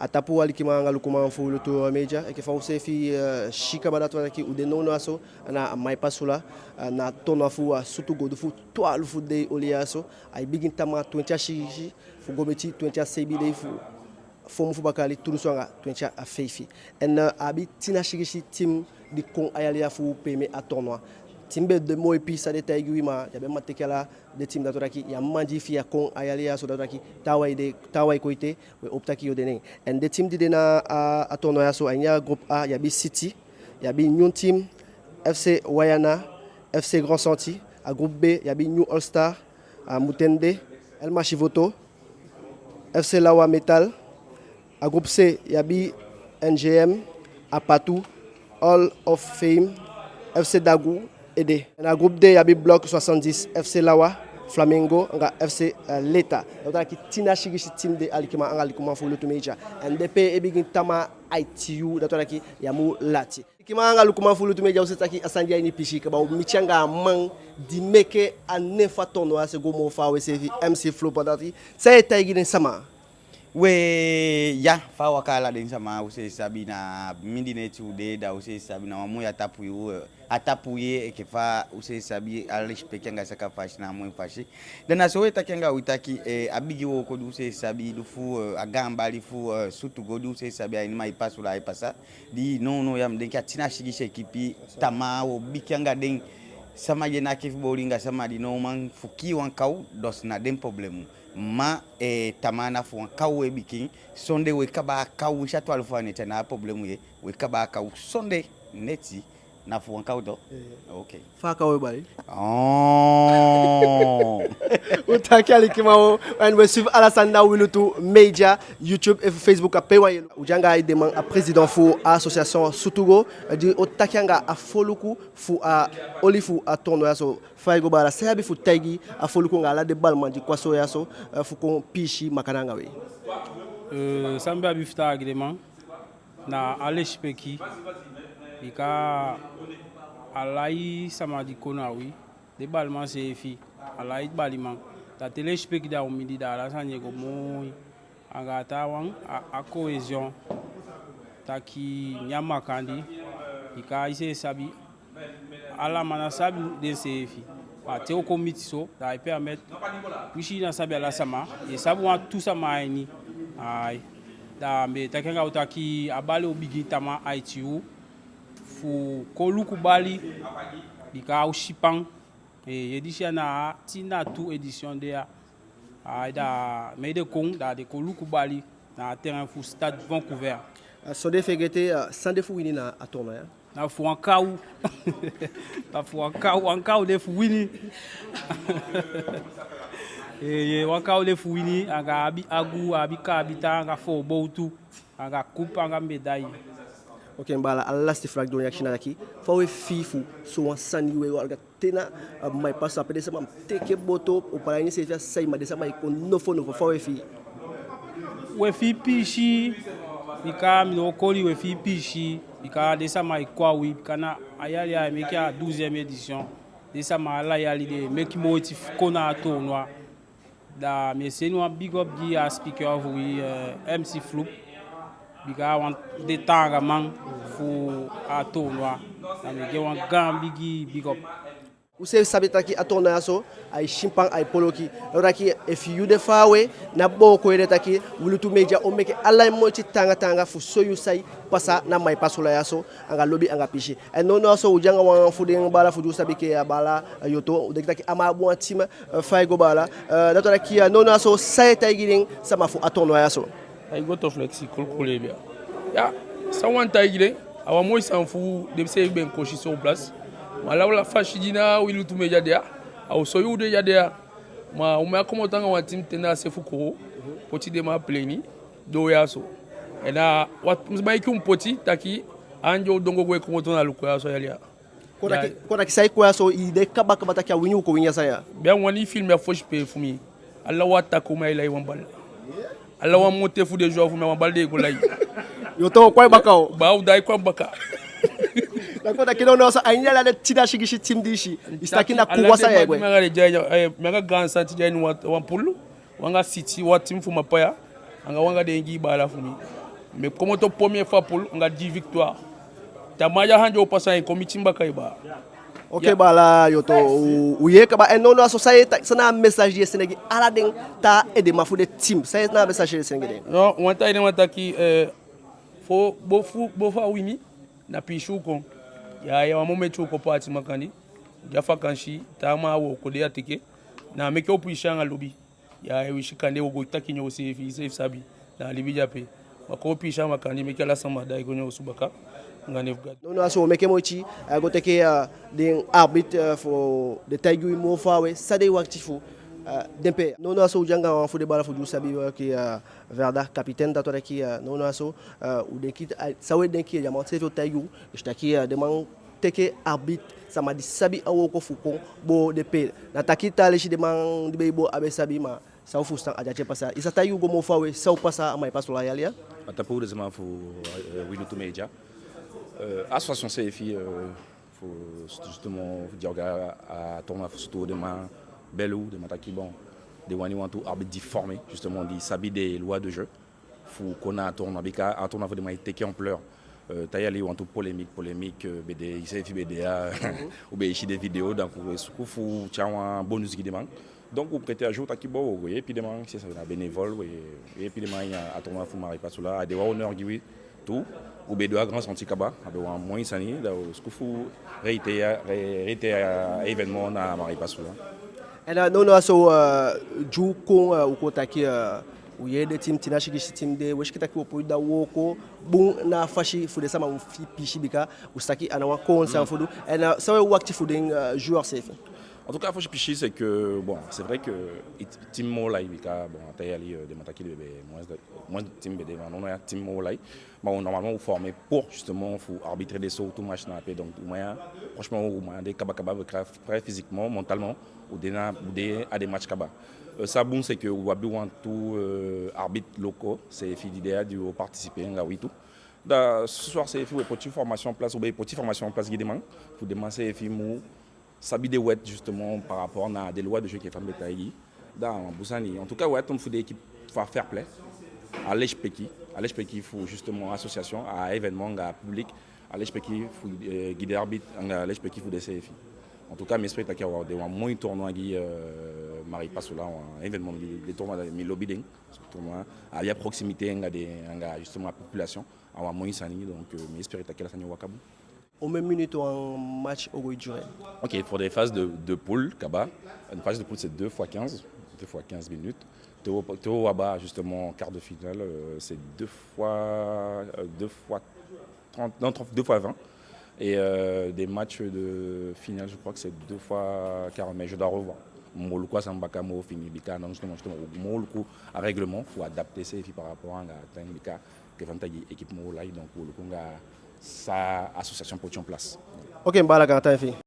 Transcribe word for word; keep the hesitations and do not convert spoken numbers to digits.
A tapu, alikiman anga lukuman fu Wi Lutu Media, enke fa u seefi, eh, si kaba, dati wani taki u de nownow ya so na Maipasula, eh, na a tournoi fu a sutu godu fu twalufu dei oli ya so. Ai bigin tamaa twenti a sigisi fu go miti twenti a seibin dei fu, fu mun fu baka yali tu dunsu anga twenti a feifi. En, eh, a abi tin a sigisi team di kon a yali ya fu permet a tournoi. Team be de moo ipi san den taigi wi, ma den á be man teke ala den team. Dati wani taki yu á man di fi yu á kon a yali ya so, dati wani taki taawan e de, taawan e kon ete, we opo taki yu o de nen. En den team di de na a, a tournoi ya so, a ini a groupe A yu abi City, yu abi New Team, F C Wayana, F C Grand Santi. A groupe B yu abi New All Star, a Mutende, El Machivoto, F C Lawa Metal. A groupe C yu abi N G M, Apatu, Hall of Fame, F C Dagu, Ede. En a groupe D yu abi Bloc soixante-dix, F C Lawa, Flamingo anga F C, eh, Leta. Dati wani taki tin a sigisi team de, alikiman anga lukuman fu Wi Lutu Media. En den pe e bigin tamaa aiti yuu, dati wani taki yu á mu lati. Alikiman anga lukuman fu Wi Lutu Media, u si taki a sani de a ini pisi kaba, u miti anga a man di meke a nen fu a tournoi ya so go moo faawe seefi, M C Flop. Dati, san yu e taigi den sama? We, ya, fa a waka, ala den sama u seefi sabi na mindii neti u de, da u seefi sabi na wan moi a tapu yuu, eh, a tapu yuu, enke fa u seefi sabi, a lesipeki anga saka fasi na a moi fasi. Da na so we taki anga wi taki, eh, a bigi wooko di u seefi sabi du fu, eh, a gaan bali fu, eh, sutu go di u seefi sabi a ini Maipasula ai pasa. Di nownow ya mi denki a tin a sigisi ekipi tamaa, wo biki anga den. Sama di e naki fu boli anga sama di no man fu kii wan kaw, dus na den problemu. Ma, eh, tamaa na fu wan kaw we bigin, sonde we kaba a kaw, winsi a twalufu a neti, a ná a problemu ye, we kaba a kaw sonde neti. Na fu wan kaw tu? Eh. Ok. Fa a kaw e bali? Oh. U taki, alikiman, en we suivi ala sani na Wi Lutu Media, YouTube, eh, Facebook, a pe wan yelo. U de anga a edeman, a président fu a association Sutugo, eh, di o taki anga a foluku fu a oli fu a tournoi ya so. Fa i go, baala, san i abi fu taigi a foluku anga ala den baliman di kon a so ya so, eh, fu kon piisii makandaa anga wi? Eh, san mi be abi fu taigi den man, na a lesipeki, bika a lai sama di kon na wi, den baliman seefi, a lai baliman. Da te lesipeki de a u mindii, da ala sani e go moi. Anga a taawan, a, a cohésion, taki nyan makandii, bika i seefi sabi, ala man ná sabi denseefi. Ma te u kon miti so, da ai permettre, winsi i ná sabi ala sama, i e sabi wan tu sama a ini. Ai. Da mi be taki anga u taki a bali o bigin tamaa aiti yuu, fu kon luku bali, bika a o sipan. Eh, edisi ya na a tin na tu édition de ya. Ai, da mi e de kon, da den kon luku bali na a terrain fu Stade Vancouver. Ah, so den fegete, ah, san de fu wini na a tournoi ya? Na fu wan kaw. Na fu wan kaw, wan kaw de fu wini. Eh, eh, wan kaw de fu wini, anga abi agu, abi kaabita, anga foobowtu, anga coupe, anga médaille. Ok, mi baala, a lasiti vraag di u o akisi na taki, fa u e fii fu sowan sani, we, we, te na, ah, Maipasula, pe den sama teke boto, u pala ini seefi a sai, ma den sama e kon nofo nofo, fa u e fii? U e fii piisii, bika mi ná o koli, u e fii piisii, bika den sama e kon a wi, bika na a yali ya e meke a douzième édition. Den sama ala yali den e meke moiti fu kon na a tournoi. Da mi e seni wan big up gi a speaker fu wi, eh, M C Flup. Bika a wan de taangaman fu a tournoi. Da mi e gi en wan gaan bigi big up. U seefi sabi taki a tournoi ya so, ai sipan, ai poloki. Dati wani taki efu yu de faawe, ná booko ede taki Wi Lutu Media o meke ala en moiti taanga taanga fu soi u san e pasa na Maipasula ya so, anga lobi, anga piisii. En nownow so u de anga wan fu den baala fu di u sabi enke a baala, eh, Yoto, u denki taki a man abi wan team, eh, fa i go, baala. Eh, dati wani taki, eh, nownow so san i e taigi den sama fu a tournoi ya so? Ai go to Flexi, kulu kulu e bia. Ya, san u wani taigi den, a wan moi sani fu den seefi be e kon si so place. Ma lawlaw, fasi di na Wi Lutu Media de ya, a o soi u den ya de ya. Ma u man komoto anga wan team ten na a se fu koo, poti den man a pleni, doo ya so. En a, wat, mi si maiki u poti, taki, a andi o dongo go e komoto na luku ya so yali ya. Kon taki, ya, kon taki san i kon ya so, i de kaba kaba taki a wini u kon wini a sani ya. Bia, mi wani filme a fosi pe fu mi. Ala wan attaque u man e lai wan bal. Ala wan montée fu den joueur fu mi, a wan bal den e go lai. Yoto, kon a i baka o. Baa, u daai kon a mi baka. Da kon taki nownow so, a ini ala den tin na sigisi team disi, i si taki na kuuku a sani ya e gwe. Mi anga den de a ini, eh, mi anga Grand Santi de a ini wan, wan pool. Wi anga City, wan team fu Mapaya. Anga wi anga den Ingi baala fu mi. Mi komoto premier fu a poule anga dix victoires. Te a man ya handi o pasa, i kon miti mi baka, i baa. Ok, baala, yo to, u, u yee kaba. En nownow a so, san i e ta-, san na a message i e sende gi ala den taa edeman fu den team? San na a message i e sende gi den? Non, wan taa edeman taki, eh, fo, bo fu, bo fu a wini, na piisii u kon. Ya, ya wan momenti u kon paati makandii. Ya vakansi, taa man a wooko de a teke. Na meke u piisii anga lobi. Ya, i si kande u o go taki neen u seefi, i seefi sabi. Na a libi de ape. Ma kon piisii a makandii, meke ala sama daai go neen osu baka. Anga nen fu Gadu. Nownow a so u o meke moiti, eh, go teke, eh, den arbitre, eh, fu den taigi u moo faawe san den e wakiti fu, eh, den pe. Nownow a so u de anga wan fu den baala fu di u sabi, eh, ki, eh, Verda, capitaine, dati wani taki, eh, nownow a so, eh, u denki, eh, san u e denki, eh, den man seefi o taigi u, i si taki, eh, den man teke arbitre, sama di sabi a wooko fu kon boo den pe. Na taki taa leisi den man di be e boo á be sabi, ma san u fusutan, a dati e pasa. I sa taigi u go moo faawe san o pasa a Maripasoula yali ya? A tapu den sama fu, eh, Winutu Media. Eh, association seefi, eh, fu justement fu di a o go a tournoi fu sutu, den man beli u, den man taki bon, den wani wantu arbitre di formé, justement di sabi den lois de jeu fu kon na a tournoi, bika a tournoi fu den man e teke ampleur. Eh, taa yali wantu polémique, polémique, eh, be de, i seefi be de ya, u be e si den vidéo, donc u e suku fu tyai wan bonus gi den man. Donc u prêter à jour taki bon, u o go yeepi den man, c'est ça, na bénévole, u e yeepi den man a tournoi fu Maripasoula, a de wan honneur gi wi tu. U be du a Grand Santi kaba, a be wan moi sani, da u suku fu réitérer, ré-, réitérer a événement na Maripasoula. En, eh, nownow a so, eh, di u kon, eh, u kon taki, eh, u yee den team, tin na sigisi team de, u e si taki u o poi du a wooko bun na a fasi fu den sama mu fii piisii, bika u si taki a ná wan kowownu sani fu du. En, eh, san u e wakiti fu den, eh, joueurs seefi? En tout cas, fosi pisi, c'est que, bon, c'est vrai que i t-, team moo lai, bika, bon, a taa yali, eh, den man taki den be moins de, moins de team be de, ma nownow ya team moo lai. Ma u, normalement u formé pour justement fu arbitrer den sowtu match na ape. Donc u man ya, franchement, u man ya de kaba kaba, très, très physiquement, mentalement, u de na, u de a den match kaba. Eh, san bun, c'est que u abi wantu, eh, arbitres locaux seefi di de ya, di o participer anga wi tu. Da ce soir seefi u e poti formation en place, u be poti formation en place gi den man, fu den man seefi mu sabi den wet, justement, par rapport na den lois de jeu, enke fa mi be taigi. Da a wan bun sani. En tout cas, u e tan fu den équipe fu a fair play. A lesipeki, a lesipeki fu justement association, a événement anga public, a lesipeki fu, eh, gi den arbitre, anga a lesipeki fu den seefi. En tout cas, mi espérer taki a o de wan moi tournoi gi, eh, Maripasoula, wan événement, mi, den tournoi, mi lobi den. Tournoi, a de a proximité anga den, anga justement a population, a wan moi sani, donc, eh, mi espérer taki ala sani o waka bun. Omen minute wan match o go e durer? Ok, pour des phases de, de poule kaba, une phase de poule, c'est deux fois quinze, deux fois quinze minutes. Te u, te u abaa justement quart de finale, euh, c'est deux fois, euh, deux fois trente, non, trente, deux fois vingt. Et, euh, des matchs de finale, je crois que c'est deux fois quarante, mais je dois revoir. Mu luku a sani baka moo fini, bika na justement, justement, mu luku a règlement, faut adapter seefi par rapport anga a ten, bika enke fa mi taigi, équipe moo lai, donc u o luku anga san association poti en place. Ok, mi baala, gaantangi fi i.